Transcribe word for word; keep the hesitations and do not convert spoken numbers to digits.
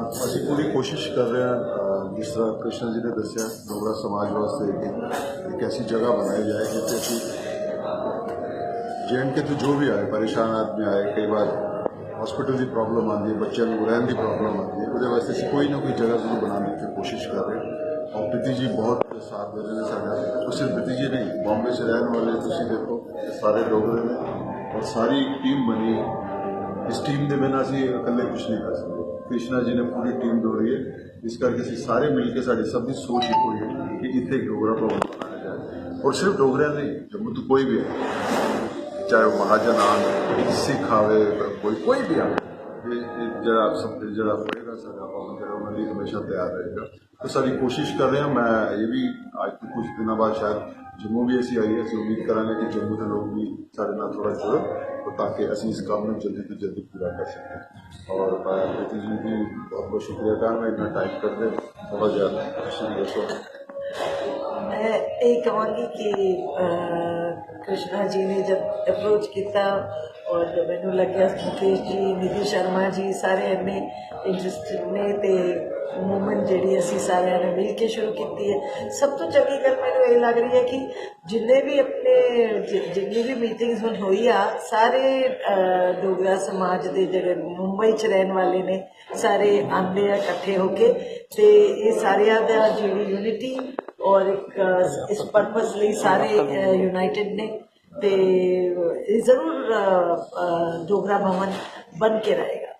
ਅਸੀਂ ਪੂਰੀ ਕੋਸ਼ਿਸ਼ ਕਰ ਰਹੇ ਹਾਂ, ਅ, ਜਿਸ ਤਰ੍ਹਾਂ ਕ੍ਰਿਸ਼ਨਾ ਜੀ ਨੇ ਦੱਸਿਆ, ਡੋਗਰਾ ਸਮਾਜ ਵਾਸਤੇ ਇੱਕ, ਇੱਕ ਐਸੀ ਜਗ੍ਹਾ ਬਣਾਈ ਜਾਏ ਜਿੱਥੇ ਅਸੀਂ ਜੇਐਂਡਕੇ ਤੋਂ ਜੋ ਵੀ ਆਏ, ਪਰੇਸ਼ਾਨ ਆਦਮੀ ਆਏ, ਕਈ ਵਾਰ ਹਸਪੀਟਲ ਦੀ ਪ੍ਰੋਬਲਮ ਆਉਂਦੀ ਹੈ, ਬੱਚਿਆਂ ਨੂੰ ਰਹਿਣ ਦੀ ਪ੍ਰੋਬਲਮ ਆਉਂਦੀ ਹੈ, ਉਹਦੇ ਵਾਸਤੇ ਅਸੀਂ ਕੋਈ ਨਾ ਕੋਈ ਜਗ੍ਹਾ ਜ਼ਰੂਰ ਬਣਾਉਣ ਦੀ ਕੋਸ਼ਿਸ਼ ਕਰ ਰਹੇ ਹਾਂ। ਔਰ ਪ੍ਰੀਤੀ ਜੀ ਬਹੁਤ ਸਾਥ ਦੇ ਰਹੇ ਨੇ ਸਾਡਾ। ਉਹ ਸਿਰਫ ਪ੍ਰੀਤੀ ਜੀ ਨਹੀਂ, ਬੰਬੇ 'ਚ ਰਹਿਣ ਵਾਲੇ ਤੁਸੀਂ ਦੇਖੋ, ਇਹ ਸਾਰੇ ਡੋਗਰੇ ਨੇ ਔਰ ਸਾਰੀ ਟੀਮ ਬਣੀ। ਇਸ ਟੀਮ ਦੇ ਬਿਨਾਂ ਅਸੀਂ ਇਕੱਲੇ ਕੁਝ ਨਹੀਂ ਕਰ ਸਕਦੇ। ਕ੍ਰਿਸ਼ਨਾ ਜੀ ਨੇ ਪੂਰੀ ਟੀਮ ਜੋੜੀ ਹੈ, ਇਸ ਕਰਕੇ ਅਸੀਂ ਸਾਰੇ ਮਿਲ ਕੇ, ਸਾਡੀ ਸਭ ਦੀ ਸੋਚ ਇੱਕੋ ਹੀ ਹੈ ਕਿ ਇੱਥੇ ਇੱਕ ਡੋਗਰਾ ਭਵਨ ਬਣਾਇਆ ਜਾਏ। ਔਰ ਸਿਰਫ ਡੋਗਰਿਆਂ ਨਹੀਂ, ਜੰਮੂ ਤੋਂ ਕੋਈ ਵੀ ਹੈ, ਚਾਹੇ ਉਹ ਮਹਾਜਨ ਆਣ, ਸਿੱਖ ਆਵੇ, ਕੋਈ, ਕੋਈ ਵੀ ਆਵੇ, ਇਹ, ਇਹ ਜਿਹੜਾ ਸਭ, ਜਿਹੜਾ ਹੋਏਗਾ ਸਾਡਾ ਭਵਨ, ਜਿਹੜਾ ਉਹਨਾਂ ਲਈ ਹਮੇਸ਼ਾ ਤਿਆਰ ਰਹੇਗਾ। तो सारी कोशिश कर रहे हैं। मैं ये भी आज तो कुछ दिनों बाद शायद जम्मू भी ऐसी आई है, ਅਸੀਂ ਉਮੀਦ ਕਰਾਂਗੇ ਕਿ ਜੰਮੂ ਦੇ ਲੋਕ ਵੀ ਸਾਡੇ ਨਾਲ ਥੋੜਾ ਜੁੜਨ, ਤਾਂ ਕਿ ਅਸੀਂ ਇਸ ਕੰਮ ਨੂੰ ਜਲਦੀ ਤੋਂ ਜਲਦੀ ਪੂਰਾ ਕਰ ਸਕੀਏ। ਔਰ ਮੈਂ ਪ੍ਰੀਤੀ ਜੀ ਦੀ ਬਹੁਤ ਬਹੁਤ ਸ਼ੁਕਰੀਆ, ਤਾਂ ਮੈਂ ਇੰਨਾ ਟਾਈਮ ਕੱਢਦੇ, ਥੋੜਾ ਜਿਹਾ ਤੁਸੀਂ ਵੀ ਦੱਸੋ। मैं यही कहूँगी कि अ, कृष्णा जी ने जब अप्रोच किया और मैंने लग्या मुकेश जी, निधि शर्मा जी, सारे इन्ने इंटरेस्टेड ने, ते मूवमेंट ਜਿਹੜੀ ਅਸੀਂ ਸਾਰਿਆਂ ਨੇ ਮਿਲ ਕੇ ਸ਼ੁਰੂ ਕੀਤੀ ਹੈ। ਸਭ ਤੋਂ ਚੰਗੀ ਗੱਲ ਮੈਨੂੰ ਇਹ ਲੱਗ ਰਹੀ ਹੈ ਕਿ ਜਿੰਨੇ ਵੀ ਆਪਣੇ ਜਿ- ਜਿੰਨੀ ਵੀ ਮੀਟਿੰਗਸ ਹੁਣ ਹੋਈ ਆ, ਸਾਰੇ ਅ, ਡੋਗਰਾ ਸਮਾਜ ਦੇ ਜਿਹੜੇ ਮੁੰਬਈ ਚ ਰਹਿਣ ਵਾਲੇ ਨੇ, ਸਾਰੇ ਆਂਦੇ ਆ ਇਕੱਠੇ ਹੋ ਕੇ, ਤੇ ਇਹ ਸਾਰਿਆਂ ਦਾ ਜਿਹੜੀ ਯੂਨਿਟੀ ਔਰ ਇੱਕ ਅ, ਇਸ ਪਰਪਸ ਲਈ ਸਾਰੇ ਯੂਨਾਈਟਿਡ ਨੇ, ਤੇ ਇਹ ਜ਼ਰੂਰ ਅ, ਅ, ਡੋਗਰਾ ਭਵਨ ਬਣ ਕੇ ਰਹੇਗਾ।